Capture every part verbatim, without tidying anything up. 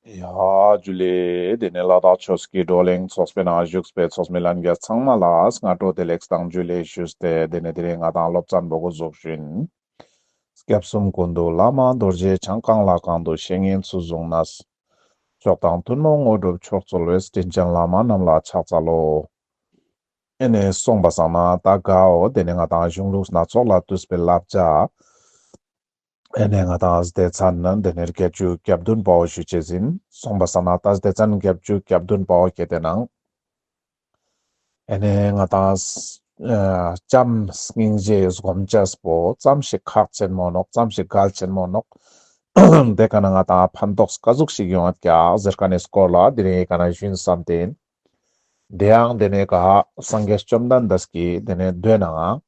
ཡ་ཇུ་ལེ། དེ་ནས་ལ་དྭགས་ཆོས་ཀྱི་བགྲོ་གླེང་ཚོགས་པའི་ནང་བཞུགས་པའི་ཚོགས་མི་ལྷན་རྒྱས་ཚང་མ་ལ་སྔ་དྲོ་བདེ་ལེགས་དང་ཇུ་ལེ་ཞུས་ཏེ། དེ་ནས་དེ་རིང་ང་དང་སློབ་ཚན་པོ་འགོ་འཛུགས་ཤིན། སྐྱབས་གསུམ་ཀུན་འདུས་བླ་མ་རྡོ་རྗེ་འཆང་། གང་ལ་གང་འདུལ་བཤེས་གཉེན་ཚུལ་བཟུང་ནས། མཆོག་དང་ཐུན་མོང་དངོས་གྲུབ་མཆོག་སྩོལ་བའི། དྲིན་ཅན་བླ་མ་རྣམས་ལ་ཕྱག་འཚལ་ལོ། ཨེ་ནས་སོང་པ་སང་ན་ད་གའོ་དེ་ནས་ང་དང་གཞུང་ལུགས་སྣ་ཚོགས་ལས་བཏུས་པའི་བསླབ་བྱ། ཨེ་ནས་ང་དང་སྡེ་ཚན་ནི་དེ་ནས་བརྒྱད་ཅུ་གྱ་བདུན་པའོ་ཞུ་ཅེས་ཨིན། སོང་པ་སང་ན་ད་སྡེ་ཚན་བརྒྱད་ཅུ་གྱ་བདུན་པའོ་ཁེ་ཏེ་ནང་ཨེ་ནས་ང་དང་ཨ་བྱམས་སྙིང་རྗེ་སྒོམ་ཅེས་པོ་ཙམ་ཞིག་ཁག་ཆེན་མོ་ནོག། ཙམ་ཞིག་གལ་ཆེན་མོ་ནོག། དེ་ཀ་ན་ང་དང་ཕན་ཐོགས་ཀ་ཟུག་ཞིག་ཡོང་ངད་ཀྱག་ཟེར་ཁན་ནི་སྐོར་ལ་དེ་རིང་ཀ་ན་ཞུན་བསམ་སྟེ་ཨིན། དེ་ཡང་དེ་ནས་ག་སངས་རྒྱས་བཅོམ་ལྡན་འདས་ཀྱིས་དེ་ནས་མདོའི་ནང་ང་།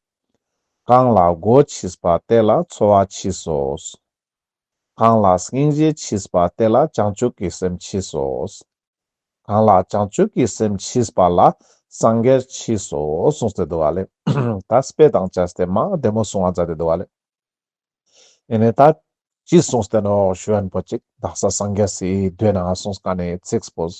གང་ལ་མགོ་མཆིས་པ་དེ་ལ་འཚོ་བ་མཆིས་སོ། གང་ལ་སྙིང་རྗེ་མཆིས་པ་དེ་ལ་བྱང་ཆུབ་ཀྱི་སེམས་མཆིས་སོ། གང་ལ་བྱང་ཆུབ་ཀྱི་སེམས་མཆིས་པ་ལ་སངས་རྒྱས་མཆིས་སོ་གསུངས་ཏེ་འདུག་ག་ལེ། ད་དཔེ་དང་བཅས་ཏེ་མ་བདེ་མོ་གསུང་བ་མཛད་དེ་འདུག་ག་ལེ། ཨེ་ནས་ད་ཅི་གསུངས་ཏེ་ནོག་ཞུ་ཡན་པོ་ཅིག་དག་ས་སངས་རྒྱས་སི་མདོའི་ནང་ང་གསུངས་ཁན་ནི་ཚིགས་པོ།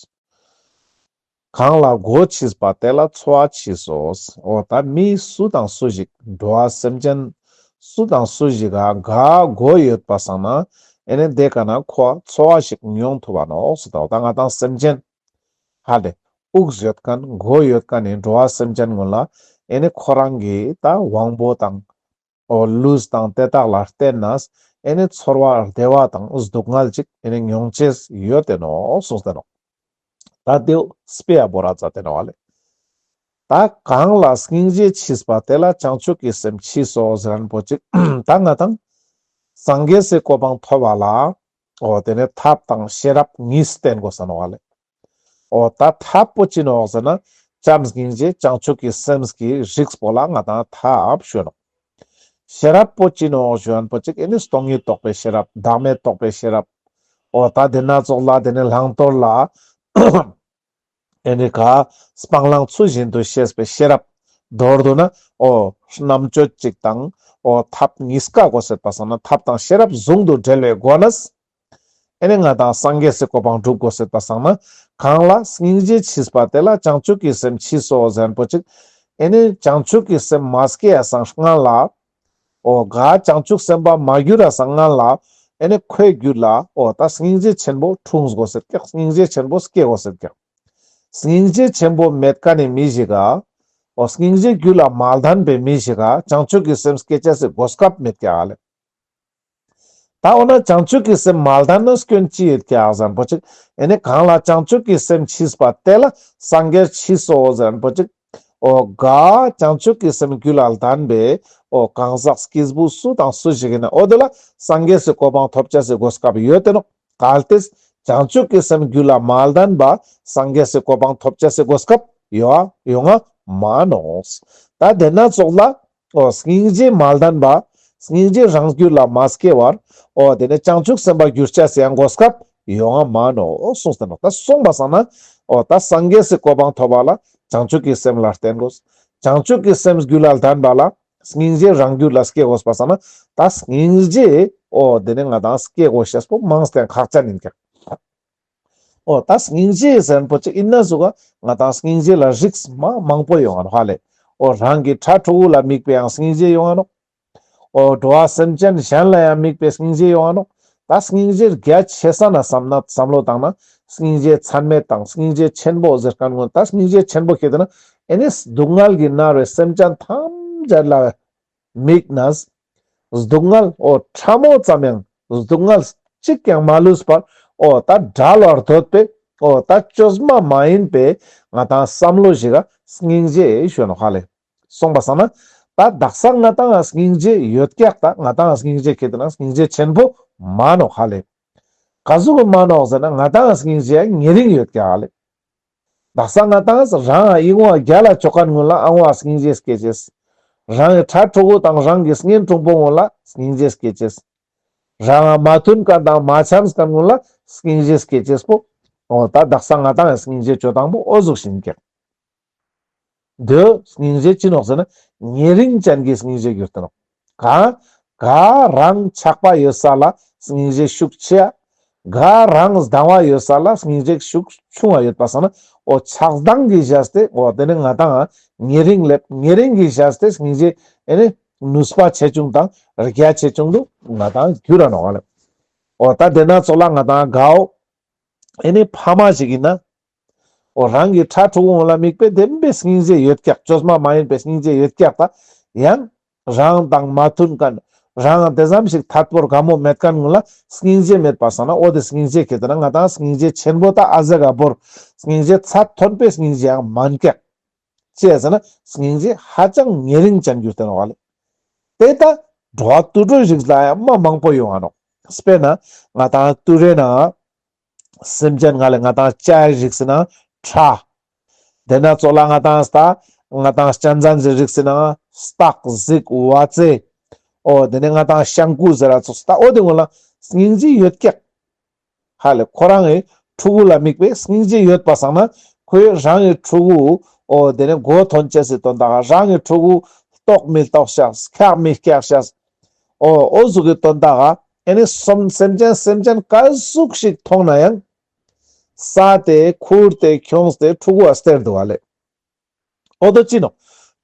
གང་ལ་མགོ་མཆིས་པ་དེ་ལ་འཚོ་བ་མཆིས་སོ། འོ་ད་མི་སུ་དང་སུ་ཞིག་འགྲོ་བ་སེམས་ཅན་སུ་དང་སུ་ཞིག་ག་ག་མགོ་ཡོད་པ་སང་ན་ཨེ་ནས་དེ་ཀ་ན་ཁོ་འཚོ་བ་ཞིག་མྱོང་ཐུབ་བ་ནོག་ཟེར་ཏེ། འོ་ད་ང་དང་སེམས་ཅན་ཧ་ལེ་དབུགས་ཡོད་ཁན་མགོ་ཡོད་ཁན་ནི་འགྲོ་བ་སེམས་ཅན་ཀུན་ལ་ཨེ་ནས་ཁོ་རང་གི་ད་དབང་པོ་དང་འོ་ལུས་དང་དེ་དག་ལ་བརྟེན་ནས་ཨེ་ནས་ཚོར་བ་བདེ་བ་དང་སྡུག་བསྔལ་ཅིག་ཨེ་ནས་མྱོང་ཅེས་ཡོད་དེ་ནོག་གསུངས་ཏེ་ནོག། ད་དེའུ་དཔེ་ཡ་བོ་ར་མཛད་དེ་ནོག་ལེ། ད་གང་ལ་སྙིང་རྗེ་མཆིས་པ་དེ་ལ་བྱང་ཆུབ་ཀྱི་སེམས་མཆིས་སོ་ཟེར་ཁན་པོ་ཅིག་ད་ང་དང་སངས་རྒྱས་སི་གོ་འཕང་ཐོབ་པ་ལ་འོ་དེ་ནས་ཐབས་དང་ཤེས་རབ་གཉིས་བསྟེན་དགོས་ས་ནོག་ལེ། འོ་ད་ཐབས་པོ་ཅི་ནོག་ཟེར་ན་བྱམས་སྙིང་རྗེ་བྱང་ཆུབ་ཀྱི་སེམས་ཀྱི་རིགས་པོ་ལ་ང་དང་ཐབས་ཞུ་ནོག། ཤེས་རབ་པོ་ཅི་ནོག་ཞུ་ཡན་པོ་ཅིག་ཨེ་ནི་སྟོང་ཉིད་རྟོགས་པའི་ཤེས་རབ། བདག་མེད་རྟོགས་པའི་ཤེས་རབ། འོ་ད་དེ་སྣ་ཚོགས་ལ་དེ་ནི་བླང་དོར་ལ་ཨེ་ནི་ག་སྤང་བླང་ཚུལ་བཞིན་དུ་ཤེས་པའི་ཤེས་རབ། མདོར་བསྡུ་ན་འོ་རྣམ་དཔྱོད་ཅིག་དང་འོ་ཐབས་གཉིས་ཀ་དགོས་སེད་པ་སང་ན་ཐབས་དང་ཤེས་རབ་ཟུང་དུ་འབྲེལ་བའི་སྒོ་ནས་ཨེ་ནི་ང་དང་སངས་རྒྱས་སི་གོ་འཕང་སྒྲུབ་དགོས་སེད་པ་སང་ན། གང་ལ་སྙིང་རྗེ་མཆིས་པ་དེ་ལ་བྱང་ཆུབ་ཀྱི་སེམས་མཆིས་སོ་ཟེར་ཁན་པོ་ཅིག་ཨེ་ནི་བྱང་ཆུབ་ཀྱི་སེམས་མ་སྐྱེ་ཡ་སང་སྔན་ལ། འོ་ག་བྱང་ཆུབ་སེམས་དཔའ་མ་གྱུར་ར་སང་སྔན་ལ། ཨེ་ནི་ཁོའི་རྒྱུད་ལ་འོ་ད་སྙིང་རྗེ་ཆེན་པོ་འཁྲུངས་དགོས་སེད་ཀྱག་སྙིང་རྗེ་ཆེན་པོ་སྐྱེ་དགོས་སེད་ཀྱག་སྙིང་རྗེ་ཆེན་པོ་མེད་ཁན་ནི་མི་ཞིག་ག་འོ་སྙིང་རྗེ་རྒྱུད་ལ་མ་ལྡན་པའི་མི་ཞིག་ག་བྱང་ཆུབ་ཀྱི་སེམས་སྐྱེ་ཅེས་སི་གོ་སྐབས་མེད་ཀྱག་ལེ། ད་འོ་ན་བྱང་ཆུབ་ཀྱི་སེམས་མ་ལྡན་ན་སྐྱོན་ཅི་ཡོད་ཀྱག་ཟེར་ཁན་པོ་ཅིག་ཨེ་ནི་གང་ལ་བྱང་ཆུབ་ཀྱི་སེམས་མཆིས་པ་དེ་ལ་སངས་རྒྱས་མཆིས་སོ་ཟེར་ཁན་པོ་ཅིག་འོ་ག་བྱང་ཆུབ་ཀྱི་སེམས་རྒྱུད་ལ་ལྡན་པའི་འོ་གང་ཟག་སྐྱེས་བུ་སུ་དང་སུ་ཞིག་ཡིན་ན་འོ་དེ་ལ་སངས་རྒྱས་སི་གོ་འཕང་ཐོབ་ཅེས་སི་གོ་སྐབས་ཡོད་དེ་ནོག་གལ་ཏེ་བྱང་ཆུབ་ཀྱི་སེམས་རྒྱུད་ལ་མ་ལྡན་པ་སངས་རྒྱས་སི་གོ་འཕང་ཐོབ་ཅེས་སི་གོ་སྐབས་ཡོང་ང་མ་ནོག་ད་དེ་སྣ་ཚོགས་ལ་འོ་སྙིང་རྗེ་མ་ལྡན་པ། སྙིང་རྗེ་རང་རྒྱུད་ལ་མ་སྐྱེ་བར། འོ་དེ་ནི་བྱང་ཆུབ་སེམས་དཔའ་གྱུར་ཅེས་སི་ཡང་གོ་སྐབས་ཡོང་ང་མ་ནོག་གསུངས་ཏེ་ནོག་ད་སོང་པ་སང་ན། འོ་ད་སངས་རྒྱས་སི་གོ་འཕང་ཐོབ་པ་ལ་བྱང་ཆུབ་ཀྱི་སེམས་ལ་བརྟེན་དགོས། བྱང་ཆུབ་ཀྱི་སེམས་རྒྱུད་ལ་ལྡན་པ་ལ་སྙིང་རྗེ་རང་རྒྱུད་ལ་སྐྱེ་དགོས་པ་སང་ན། ད་སྙིང་རྗེ་འོ་དེ་ནི་ང་དང་སྐྱེ་དགོས་ཤེས་པོ་མང་སྟེ་ཁག་ཅན་ཡིན་ཀྱག་འོ་ད་སྙིང་རྗེ་ཟེར་ཁན་པོ་ཅིག་ཨིན་ན་ཟུག་ག་ང་དང་སྙིང་རྗེ་ལ་རིགས་མ་མང་པོ་ཡོང་ང་ནོག་ཧ་ལེ། འོ་རང་གི་ཕྲུ་གུ་ལ་དམིགས་པའི་ཡང་སྙིང་རྗེ་ཡོང་ང་ནོག་འོ་འགྲོ་བ་སེམས་ཅན་གཞན་ལ་ཡང་དམིགས་པའི་སྙིང་རྗེ་ཡོང་ང་ནོག་ད་སྙིང་རྗེ་རྒྱ་ཆེ་ས་ན་བསམ་ན་བསམ་བློ་བཏང་ན་སྙིང་རྗེ་ཚད་མེད་དང་སྙིང་རྗེ་ཆེན་པོ་ཟེར་ཁན་ཀུན་ད་སྙིང་རྗེ་ཆེན་པོ་ཁེ་ཏེ་ན་ཨེ་ནི་སྡུག་བསྔལ་གྱིས་མནར་བའི་སེམས་ཅན་ཐམས་ཅད་ལ་དམིགས་ནས། སྡུག་བསྔལ་འོ་ཕྲ་མོ་ཙམ་ཡང་སྡུག་བསྔལ་གཅིག་ཀྱང་མ་ལུས་པར་འོ་ད་བྲལ་བར་འདོད་པའི་འོ་ད་བཅོས་མ་མ་ཡིན་པའི་ང་དང་བསམ་བློ་ཞིག་ག་སྙིང་རྗེ་ཞུ་ནོག་ཧ་ལེ། སོང་པ་སང་ན་ད་དག་ས་ང་དང་ང་སྙིང་རྗེ་ཡོད་ཀྱག་ད་ང་དང་ང་སྙིང་རྗེ་ཁེ་ཏེ་ན་སྙིང་རྗེ་ཆེན་པོ་མ་ནོག་ཧ་ལེ། ག་ཟུག་གི་མ་ནོག་ཟེར་ན་ང་དང་ང་སྙིང་རྗེ་ཉེ་རིང་ཡོད་ཀྱག་ཧ་ལེ། དག་ས་ང་དང་རང་ཨི་ངོ་རྒྱལ་ལ་ཅོ་ཁན་ཀུན་ལ་ཨ་ངོ་སྙིང་རྗེ་སྐྱེ་ཅེས། རང་གི་ཕྲུ་གུ་དང་རང་གི་གཉེན་དྲུང་པོ་ཀུན་ལ་སྙིང་རྗེ་སྐྱེ་ཅེས། རང་མ་མཐུན་ཁན་དང་མ་འཆམས་ཁན་ཀུན་ལ་སྙིང་རྗེ་སྐྱེ་ཅེས་པོ། འོ་ད་དག་ས་ང་དང་སྙིང་རྗེ་ཅོ་སྟངས་པོ་འོ་ཟུག་ཤིག་ཨིན་ཀྱག་དེ་སྙིང་རྗེ་ཅི་ནོག་ཟེར་ན་ཉེ་རིང་ཅན་གྱི་སྙིང་རྗེ་གྱུར་ཏེ་ནོག་ག་ག་རང་ཆགས་པ་ཡོད་ས་ལ་སྙིང་རྗེ་ཤུགས་ཆེ་ཡ། ག་རང་སྡང་བ་ཡོད་ས་ལ་སྙིང་རྗེ་ཤུགས་ཆུང་བ་ཡོད་པ་སང་ན་འོ་ཆགས་སྡང་གི་བཞག་སྟེ་འོ་དེ་ནི་ང་དང་ཉེ་རིང་ལེབ་ཉེ་རིང་གི་བཞག་སྟེ་སྙིང་རྗེ་ཨེ་ནི་ནུས་པ་ཆེ་ཆུང་དང་རྒྱ་ཆེ་ཆུང་དུ་ང་དང་འགྱུར་ར་ནོག་ལེ། འོ་ད་དེ་ན་ཚོ་ལ་ང་དང་གའོ་ཨེ་ནི་ཕ་མ་ཞིག་ཡིན་ན། འོ་རང་གི་ཕྲུ་གུ་ངོ་ལ་དམིགས་པའི་བདེན་པའི་སྙིང་རྗེ་ཡོད་ཀྱག་བཅོས་མ་མ་ཡིན་པའི་སྙིང་རྗེ་ཡོད་ཀྱག་ད་ཡང་རང་དང་མ་མཐུན་མཁན་རང་དེ་ཙམ་ཞིག་ཐད་པོར་དགའ་མོ་མེད་མཁན་ངོ་ལ་སྙིང་རྗེ་མེད་པ་སང་ན་འོ་དེ་སྙིང་རྗེ་ཁེ་ཏེ་ན་ང་དང་སྙིང་རྗེ་ཆེན་པོ་ད་ཨ་ཟེ་ག་བོར་སྙིང་རྗེ་ཚད་མཐོན་པོའི་སྙིང་རྗེ་ཡང་མན་ཀྱག་ཅི་ཟེར་ན་སྙིང་རྗེ་ཧ་ཅང་ཉེ་རིང་ཅན་གྱུར་ཏེ་ནོག་ལེ། དེ་ད་འགྲོ་བ་དུད་འགྲོའི་རིགས་ལ་ཡང་མ་མང་པོ་ཡོང་ང་ནོག་དཔེར་ན་ང་དང་དུད་འགྲོའི་ནང་སེམས་ཅན་ང་ལེ་ང་དང་བྱའི་རིགས་ཟེར་ན་ཁྲ། དེ་ན་ཚོ་ལ་ང་དང་སྟག་ང་དང་གཅན་གཟན་ཟེར་རིགས་ཟེར་ན་སྟག་གཟིག་ཝ་ཙེ། འོ་དེ་ནས་ང་དང་ཤང་ཀུ་ཟེར་ར་ཚོ་སྟག་འོ་དེ་ངོ་ལ་སྙིང་རྗེ་ཡོད་ཀྱག་ཧ་ལེ་ཁོ་རང་གི་ཕྲུ་གུ་ལ་དམིགས་པའི་སྙིང་རྗེ་ཡོད་པ་སང་ན་ཁོས་རང་གི་ཕྲུ་གུ་འོ་དེ་ནས་མགོ་ཐོན་ཅེས་སི་དོན་དག་རང་གི་ཕྲུ་གུ་ལྟོགས་མི་ལྟོགས་ཤག་སྐྱག་མི་སྐྱག་ཤག་འོ་འོ་ཟུག་གི་དོན་དག་ཨེ་ནི་སོམ་སེམས་ཅན་སེམས་ཅན་ག་ཟུག་ཞིག་མཐོང་ན་ཡང་ས་དེ་ཁུར་ཏེ་ཁྱོངས་ཏེ་ཕྲུ་གུ་ཨ་སྟེར་འདུག་བ་ལེ། འོ་དོ་ཅི་ནོག་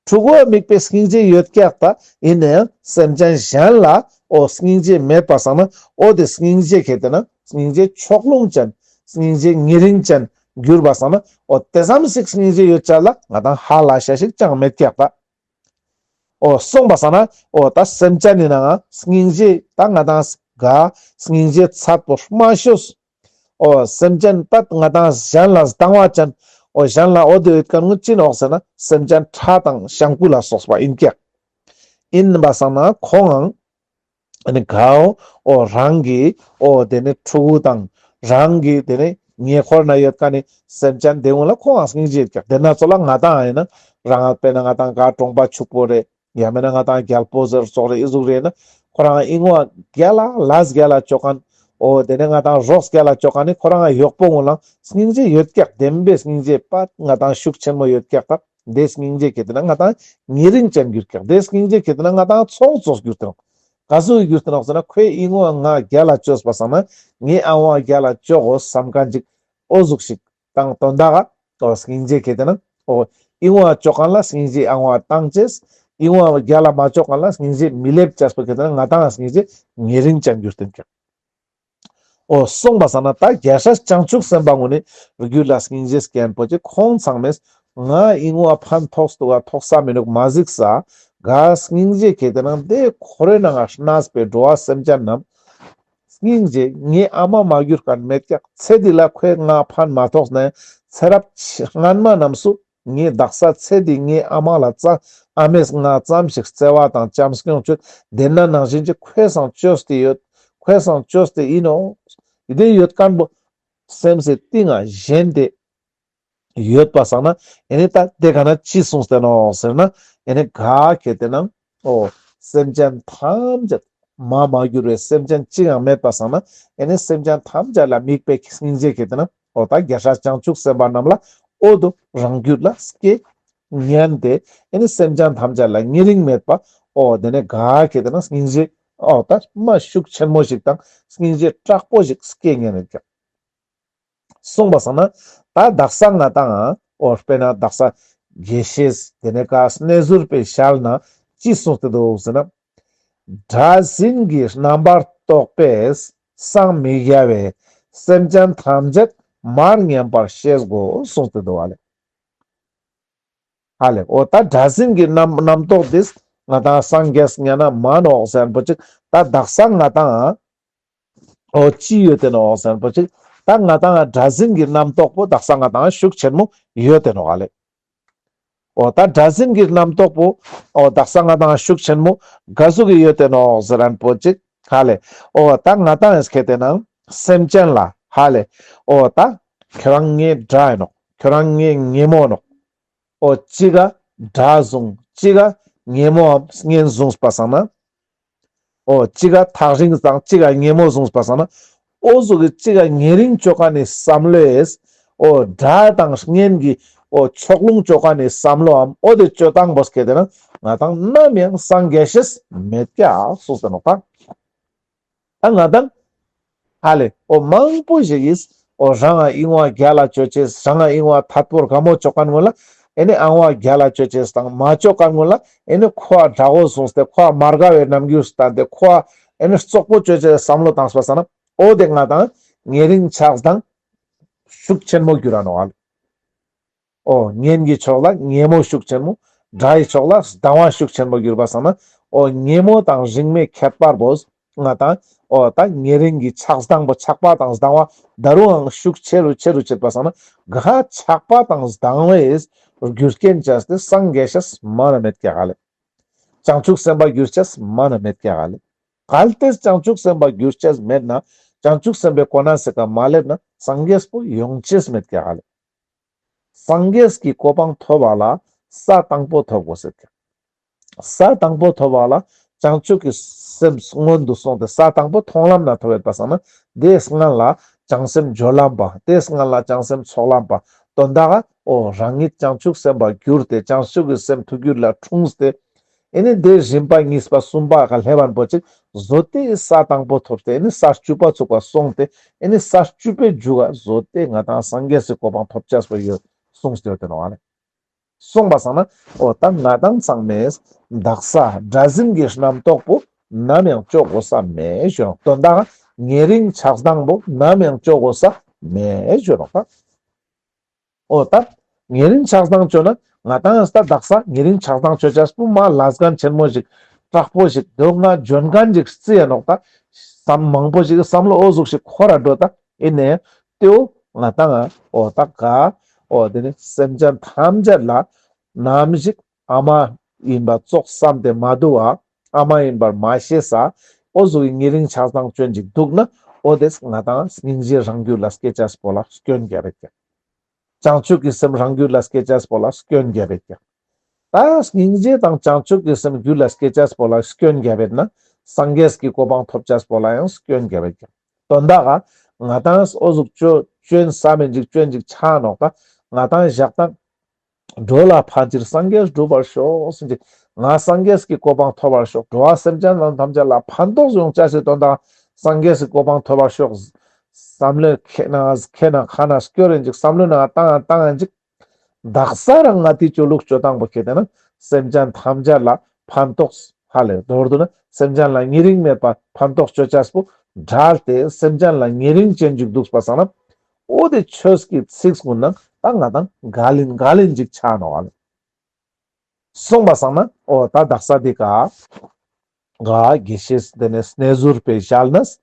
ཕྲུ་གུ་ཨ་དམིགས་པའི་སྙིང་རྗེ་ཡོད་ཀྱག་ད་ཡིན་ན་ཡང་སེམས་ཅན་གཞན་ལ་འོ་སྙིང་རྗེ་མེད་པ་སང་ན་འོ་དེ་སྙིང་རྗེ་ཁེ་ཏེ་ན་སྙིང་རྗེ་ཕྱོགས་ལྷུང་ཅན་སྙིང་རྗེ་ཉེ་རིང་ཅན་གྱུར་པ་སང་ན་འོ་དེ་ཙམ་ཞིག་སྙིང་རྗེ་ཡོད་ཅ་ལ་ང་དང་ཧ་ལ་ཤ་ཞིག་ཅང་མེད་ཀྱག་ད། འོ་སོང་པ་སང་ན་འོ་ད་སེམས་ཅན་ནི་ནང་སྙིང་རྗེ་ད་ང་དང་ག་སྙིང་རྗེ་ཚད་པོ་དམའ་ཤོས། འོ་སེམས་ཅན་ད་ང་དང་གཞན་ལ་སྡང་བ་ཅན། འོ་གཞན་ལ་འོ་དེ་ཡོད་མཁན་ངོ་ཅི་ནོག་ཟེར་ན་སེམས་ཅན་ཁྲ་དང་ཤང་ཀུ་ལ་སོགས་པ་ཡིན་ཀྱག་ཡིན་པ་སང་ན་ཁོང་ངང་ཨ་ནི་གའོ་འོ་རང་གི་འོ་དེ་ནི་ཕྲུ་གུ་དང་རང་གི་དེ་ནི་ཉེ་འཁོར་ན་ཡོད་མཁན་ནི་སེམས་ཅན་དེ་ངོ་ལ་ཁོང་ངང་སྙིང་རྗེ་ཡོད་ཀྱག་དེ་ན་ཚོ་ལ་ང་དང་ཡིན་ན་རང་དཔེར་ན་ང་དང་ག་གྲོང་པ་ཕྱུག་པོ་རེད། ཡང་མེད་ན་ང་དང་རྒྱལ་པོ་ཟེར་ཙོགས་རེ་ཨི་ཟུག་རེ་ན་ཁོ་རང་ཨི་ངོ་རྒྱལ་ལ་ལས་རྒྱལ་ལ་ཅོ་མཁན། འོ་དེ་ནས་ང་དང་རོགས་རྒྱལ་ལ་ཅོ་མཁན་ནི་ཁོ་རང་གཡོག་པོ་ངོ་ལ་སྙིང་རྗེ་ཡོད་ཀྱག་བདེན་པའི་སྙིང་རྗེ་པ་ང་དང་ཤུགས་ཆེན་མོ་ཡོད་ཀྱག་ད་དེ་སྙིང་རྗེ་ཁེ་ཏེ་ན་ང་དང་ཉེ་རིང་ཅན་གྱུར་ཀྱག་དེ་སྙིང་རྗེ་ཁེ་ཏེ་ན་ང་དང་ཚོང་ཙོགས་གྱུར་ཏེ་ནོག་ག་ཟུག་གི་གྱུར་ཏེ་ནོག་ཟེར་ན་ཁོས་ཨི་ངོ་ང་རྒྱལ་ལ་ཅོས་པ་སང་ན་ངའི་ཨ་ངོ་རྒྱལ་ལ་ཅོ་དགོས་བསམ་མཁན་ཅིག་འོ་ཟུག་ཞིག་དང་དོན་དག་ག་འོ་སྙིང་རྗེ་ཁེ་ཏེ་ན་འོ་ཨི་ངོ་ཨ་ཅོ་མཁན་ལ་སྙིང་རྗེ་ཨ་ངོ་ཨ་བཏང་ཅེས། ཨི་ངོ་ཨ་རྒྱལ་ལ་མ་ཅོ་མཁན་ལ་སྙིང་རྗེ་མི་ལེབ་ཅེས་པོ་ཁེ་ཏེ་ན་ང་དང་སྙིང་རྗེ་ཉེ་རིང་ཅན་གྱུར་ཏེ་ཀྱག་འོ་སོང་པ་སང་ན་ད་རྒྱལ་སྲས་བྱང་ཆུབ་སེམས་དཔའ་ངོ་ནི་རྒྱུད་ལ་སྙིང་རྗེ་སྐྱེན་པོ་ཅིག་ཁོང་ཚང་མས་ང་ཨི་ངོ་ཨ་ཕན་ཐོགས་འདུག་ག་ཐོགས་ས་མི་འདུག་མ་གཟིགས་ས་ག་སྙིང་རྗེ་ཁེ་ཏེ་ན་དེ་ཁོ་རེ་ནང་ང་གནས་པའི་འགྲོ་བ་སེམས་ཅན་རྣམས། སྙིང་རྗེ་ངའི་ཨ་མ་མ་གྱུར་མཁན་མེད་ཀྱག་ཚེ་འདི་ལ་ཁོས་ང་ཕན་མ་ཐོགས་ནའང་ཚེ་རབས་སྔན་མ་རྣམས་སུ་ངའི་དག་ས་ཚེ་འདི་ངའི་ཨ་མ་ལ་ཙ་ཨ་མས་ང་ཙམ་ཞིག་བརྩེ་བ་དང་བྱམས་སྐྱོང་ཅོས་དེ་ན་ནང་བཞིན་གྱི་ཁོས་སང་ཅོས་ཏེ་ཡོད། ཁོས་སང་ཅོས་ཏེ་ཡིན་ནོག་དེ་ཡོད་མཁན་པོ་སེམས་སི་གཏིང་ང་ཞེན་ཏེ་ཡོད་པ་སང་ན་ཨེ་ནི་ད་དེ་ག་ན་ཅི་གསུངས་ཏེ་ནོག་ཟེར་ན་ཨེ་ནི་ག་ཁེ་ཏེ་ན་འོ་སེམས་ཅན་ཐམས་ཅད་མ་མ་གྱུར་བའི་སེམས་ཅན་ཅི་ཡང་མེད་པ་སང་ན་ཨེ་ནི་སེམས་ཅན་ཐམས་ཅད་ལ་དམིགས་པའི་སྙིང་རྗེ་ཁེ་ཏེ་ན་འོ་ད་རྒྱལ་སྲས་བྱང་ཆུབ་སེམས་དཔའ་རྣམས་ལ་འོ་དོ་རང་རྒྱུད་ལ་སྐྱེ་ཉན་ཏེ་ཨེ་ནི་སེམས་ཅན་ཐམས་ཅད་ལ་ཉེ་རིང་མེད་པ་འོ་དེ་ནས་ག་ཁེ་ཏེ་ན་སྙིང་རྗེ་འོ་ད་མ་ཤུགས་ཆེན་མོ་ཞིག་དང་སྙིང་རྗེ་དྲག་པོ་ཞིག་སྐྱེ་ཉན་ཡོད་ཀྱག་གསུངས་པ་སང་ན་ད་དག་ས་ང་དང་འོ་དཔེར་ན་དག་ས་དགེ་བཤེས་དེ་ནས་ཀ་སྣེ་ཟུར་པའི་ཞལ་ན་ཅི་གསུངས་ཏེ་འདུག་ཟེར་ན། དགྲ་འཛིན་གྱི་རྣམ་པར་རྟོག་པས་སངས་མི་རྒྱ་བས་སེམས་ཅན་ཐམས་ཅད་མར་མཉམ་པར་ཤེས་དགོས་གསུངས་ཏེ་འདུག་བ་ལེ། ཧ་ལེ། འོ་ད་དགྲ་འཛིན་གྱི་རྣམ་རྣམ་རྟོག་འདིས་ང་དང་སངས་རྒྱས་ཉན་ན་མ་ནོག་ཟེར་མཁན་པོ་ཅིག་ད་དག་ས་ང་དང་འོ་ཅི་ཡོད་དེ་ནོག་ཟེར་མཁན་པོ་ཅིག་ད་ང་དང་དགྲ་འཛིན་གྱི་རྣམ་རྟོག་པོ་དག་ས་ང་དང་ཤུགས་ཆེན་མོ་ཡོད་དེ་ནོག་ཨ་ལེ། འོ་ད་དགྲ་འཛིན་གྱི་རྣམ་རྟོག་པོ་འོ་དག་ས་ང་དང་ཤུགས་ཆེན་མོ་ག་ཟུག་གི་ཡོད་དེ་ནོག་ཟེར་མཁན་པོ་ཅིག་ཧ་ལེ། འོ་ད་ང་དང་ཨེ་ཁེ་ཏེ་ན་སེམས་ཅན་ལ་ཧ་ལེ། འོ་ད་ཁྱོད་རང་ངའི་དགྲ་ཡིན་ནོག་ཁྱོད་རང་ངའི་ཉེ་མོ་ནོག་འོ་གཅིག་ག་དགྲ་བཟུང་གཅིག་ག་ཉེ་མོའམ་གཉེན་བཟུང་པ་སང་ན། འོ་གཅིག་ག་ཐག་རིང་དང་གཅིག་ག་ཉེ་མོ་བཟུང་པ་སང་ན། འོ་ཟུག་གི་གཅིག་ག་ཉེ་རིང་ཅོ་མཁན་ནི་བསམ་བློས། འོ་དགྲ་དང་གཉེན་གྱི་འོ་ཕྱོགས་ལྷུང་ཅོ་མཁན་ནི་བསམ་བློའམ་འོ་དེ་ཅོ་སྟངས་པོ་སྐད་དེ་ན་ང་དང་ནམ་ཡང་སངས་རྒྱས་ཤེས་མེད་ཀྱག་གསུངས་ཏེ་ནོག་ད། ད་ང་དང་ ཧ་ལེ། འོ་མང་པོ་ཞིག་གིས་འོ་རང་ང་ཨིན་བ་རྒྱལ་ལ་ཅོ་ཅེས། རང་ང་ཨིན་བ་ཐད་པོ་དགའ་མོ་ཅོ་ཁན་ངོ་ལ་ཨེ་ནི་ཨང་བ་རྒྱལ་ལ་ཅོ་ཅེས་དང་མ་ཅོ་ཁན་ངོ་ལ་ཨེ་ནི་ཁོ་འ་དྲག་པོ་སོང་སྟེ་ཁོ་འ་མ་དགའ་བའི་རྣམ་འགྱུར་སྟན་ཏེ་ཁོ་འ་ཨེ་ནི་རྩོག་པོ་ཅོ་ཅེས་བསམ་བློ་བཏང་པ་སང་ན་འོ་དེ་ང་དང་ཉེ་རིང་ཆགས་སྡང་ཤུགས་ཆེན་མོ་གྱུར་ར་ནོག་ཨ་ལེ། འོ་གཉེན་གྱི་ཕྱོགས་ལ་ཉེ་མོ་ཤུགས་ཆེན་མོ། དགྲ་ཡི་ཕྱོགས་ལ་སྡང་བ་ཤུགས་ཆེན་མོ་གྱུར་པ་སང་ན་འོ་ཉེ་མོ་དང་རིང་མོའི་ཁྱད་པར་བོ་ང་དང་འོ་ད་ཉེ་རིང་གི་ཆགས་སྡང་བོ་ཆགས་པ་དང་སྡང་བ་ད་རུང་ཡང་ཤུགས་ཆེ་རུ་ཆེ་རུ་ཆེད་པ་སང་ན་ག་ཆགས་པ་དང་སྡང་བའི་རྒྱུ་རྐྱེན་ཅོས་ཏེ་སངས་རྒྱས་ཤེས་མ་ན་མེད་ཀྱག་ཨ་ལེ། བྱང་ཆུབ་སེམས་དཔའ་གྱུར་ཅེས་མ་ན་མེད་ཀྱག་ཨ་ལེ། གལ་ཏེ་བྱང་ཆུབ་སེམས་དཔའ་གྱུར་ཅེས་མེད་ན་བྱང་ཆུབ་སེམས་དཔའི་གོ་ན་སེ་ཀ་མ་སླེབས་ན་སངས་རྒྱས་པོ་ཡོང་ཅེས་མེད་ཀྱག་ཨ་ལེ། སངས་རྒྱས་ཀྱི་གོ་འཕང་ཐོབ་པ་ལ་ས་དང་པོ་ཐོབ་དགོས་ཟེར་ཀྱག་ས་དང་པོ་ཐོབ་པ་ལ་བྱང་ཆུབ་ཀྱི་སེམས་སྔོན་དུ་སོང་སྟེ་ས་དང་པོ་མཐོང་ལམ་ན་ཐོབ་ཡོད་པ་སང་ན་དེའི་སྔན་ལ་བྱང་སེམས་སྦྱོར་ལམ་པ། དེའི་སྔན་ལ་བྱང་སེམས་ཚོགས་ལམ་པ། དོན་དག་འོ་རང་ཉིད་བྱང་ཆུབ་སེམས་དཔའ་གྱུར་ཏེ་བྱང་ཆུབ་ཀྱི་སེམས་ཐུགས་རྒྱུད་ལ་འཁྲུངས་ཏེ་ཨེ་ནི་དེ་རིམ་པ་གཉིས་པ་གསུམ་པ་ག་སླེབས་པ་པོ་ཅིག་བཟོ་སྟེ་ས་དང་པོ་ཐོབ་སྟེ་ཨེ་ནི་ས་བཅུ་པ་ཚུགས་པ་སོང་སྟེ་ཨེ་ནི་ས་བཅུ་པའི་མཇུག་ག་བཟོ་སྟེ་ང་དང་སངས་རྒྱས་སི་གོ་འཕང་ཐོབ་ཅེས་པོ་ཡོད་གསུངས་ཏེ་ཡོད་དེ་ནོག་ཨ་ལེ། གསུངས་པ་སང་ན་འོ་ད་ང་དང་ཚང་མས་དག་ས་དགྲ་འཛིན་གྱི་རྣམ་རྟོག་པོ་ནམ་ཡང་ཅོ་དགོས་ས་མེད་ཞུ་ནོག་དོན་དག་ཉེ་རིང་ཆགས་སྡང་པོ་ནམ་ཡང་ཅོ་དགོས་ས་མེད་ཞུ་ནོག་ད། འོ་ད་ཉེ་རིང་ཆགས་སྡང་ཅོ་ན་ང་དང་ད་དག་ས་ཉེ་རིང་ཆགས་སྡང་ཅོ་ཅེས་པོ་མ་ལས་འགན་ཆེན་མོ་ཞིག་དྲག་པོ་ཞིག་དོ་ང་འཇོན་མཁན་ཞིག་རྩི་ཡ་ནོག་ད། བསམ་མང་པོ་ཞིག་བསམ་བློ་འོ་ཟུག་ཞིག་འཁོར་ར་འགྲོ་ད། ཨིན་ནའང་དེའོ་ང་དང་འོ་ད་ག་འོ་དེ་ནི་སེམས་ཅན་ཐམས་ཅད་ལ་ནམ་ཞིག་ཨ་མ་ཨིན་པ་ཙོགས་བསམ་སྟེ་མ་འདུག་པ། ཨ་མ་ཨིན་པར་མ་ཤེས་ས་འོ་ཟུག་གི་ཉེ་རིང་ཆགས་སྡང་ཅོན་ཅིག་འདུག་ན་འོ་དེས་ང་དང་སྙིང་རྗེ་རང་རྒྱུད་ལ་སྐྱེ་ཅེས་པོ་ལ་སྐྱོན་རྒྱབ་ཡོད་ཀྱག་བྱང་ཆུབ་ཀྱི་སེམས་རང་རྒྱུད་ལ་སྐྱེ་ཅེས་པོ་ལ་སྐྱོན་རྒྱབ་ཡོད་ཀྱག་ད་སྙིང་རྗེ་དང་བྱང་ཆུབ་ཀྱི་སེམས་རྒྱུད་ལ་སྐྱེ་ཅེས་པོ་ལ་སྐྱོན་རྒྱབ་ཡོད་ན་སངས་རྒྱས་ཀྱི་གོ་འཕང་ཐོབ་ཅེས་པོ་ལ་ཡང་སྐྱོན་རྒྱབ་ཡོད་ཀྱག་དོན་དག་ག་ང་དང་འོ་ཟུག་ཅོ་ཅོན་ས་མེན་ཅིག་ཅོན་ཅིག་ཆ་ནོག་ད། ང་དང་ཞག་དང་འགྲོ་ལ་ཕན་ཕྱིར་སངས་རྒྱས་འགྲུབ་པར་ཤོག་ཟེར་ཅིག་ང་སངས་རྒྱས་ཀྱི་གོ་འཕང་ཐོབ་པར་ཤོག་འགྲོ་བ་སེམས་ཅན་རྣམས་ཐམས་ཅད་ལ་ཕན་ཐོགས་ཡོང་ཅེས་སི་དོན་དག་སངས་རྒྱས་ཀྱི་གོ་འཕང་ཐོབ་པར་ཤོག་བསམ་བློའི་ཁེ་ན་ཁེ་ན་ཁ་ན་སྐྱོར་ཡིན་ཅིག་བསམ་བློའི་ནང་བཏང་ཡང་བཏང་ཡང་ཅིག་དག་ས་རང་ང་དེ་ཅོ་ལུགས་ཅོ་སྟངས་པོ་ཁེ་ཏེ་ན་སེམས་ཅན་ཐམས་ཅད་ལ་ཕན་ཐོགས་ཧ་ལེ་མདོར་བསྡུ་ན་སེམས་ཅན་ལ་ཉེ་རིང་མེད་པ་ཕན་ཐོགས་ཅོ་ཅེས་པོ་བྲལ་ཏེ་སེམས་ཅན་ལ་ཉེ་རིང་ཅན་ཅིག་འདུག་པ་སང་ན་འོ་དེ་ཆོས་ཀྱི་ཚིག་ཀུན་ན་ད་ང་དང་འགལ་ལིན་འགལ་ལིན་ཅིག་ཆ་ནོག་ཨ་ལེ། གསུངས་པ་སང་ན་འོ་ད་དག་ས་དེ་ཀ་ག་དགེ་བཤེས་དེ་ནས་རྣལ་འབྱོར་པའི་ཞལ་ནས་